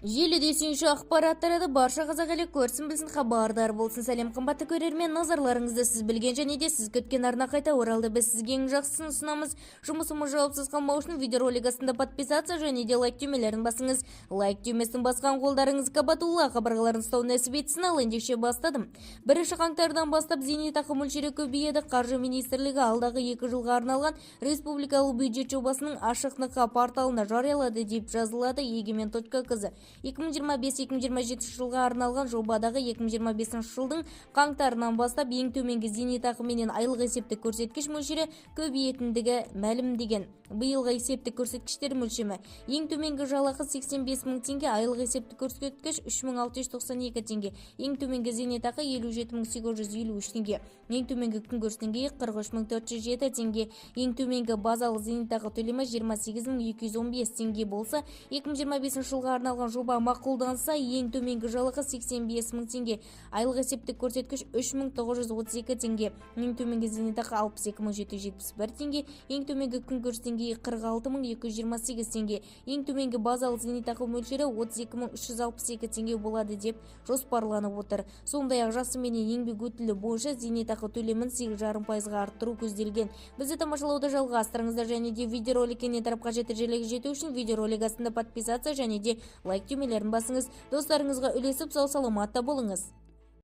Желіде сүйінші ақпарат тарады. Барша қазақ елі көрсін, білсін, хабардар болсын. Сәлем, қымбатты көрермен! Назарларыңызды сіз білген және де сіз күткен арна қайта оралды. Біз сізге ең жақсысын ұсынамыз. Жұмысымыз жауапсыз қалмау үшін видеоролик астында подписаться және де лайк түймелерін басыңыз. Лайк түймесін басқан қолдарыңыз Кабатулла қабырғаларын ұстау нәсіп етсін. Ал ендеше, бастадым. 1 қаңтардан бастап зейнетақы мөлшері көбейеді. Қаржы министрлігі алдағы 2 жылға арналған республикалық бюджет жобасының ашық НҚ порталында жариялады деп жазылады egemen.kz. 2025-2027 жылға арналған жобадағы 2025 жылдың қаңтарынан бастап ең төменгі зейнетақы менен айлық есептік көрсеткіш мөлшері көбейетіндігі мәлімдеген. Биылғы есептік көрсеткіштер мөлшері: ең төменгі жалақы 85 мың теңге, айлық есептік көрсеткіш 3692 теңге, ең төменгі зейнетақы 57 мың 853 теңге, ең төменгі күнкөріс деңгейі 43 мың 407 теңге, ең төменгі базалық зейнетақы төлемі 28 мың 215 теңге болса, 2025 жылға арналған жоба мақұлданса, ең төменгі жалақы 85 мың теңге, айлық есептік көрсеткіш 3932 теңге, ең төменгі зейнетақы 62 мың 771 теңге, ең төменгі күнкөріс деңгейі 46 мың 228 теңге, ең төменгі базалық зейнетақы мөлшері 32 мың 362 теңге болады деп жоспарланып отыр. Сондай-ақ жасы менен еңбек өтілі бойынша зейнетақы төлемін 8,5%-ға арттыру көзделген. Бізді тамашалауды жалғастырыңыздар және де видеоролик кеңінен тарап, қажетті жерлерге жету үшін видеоролик астында подписаться және де лайк түймелерін басыңыз. Достарыңызға үлесіп, сау саламатта болыңыз.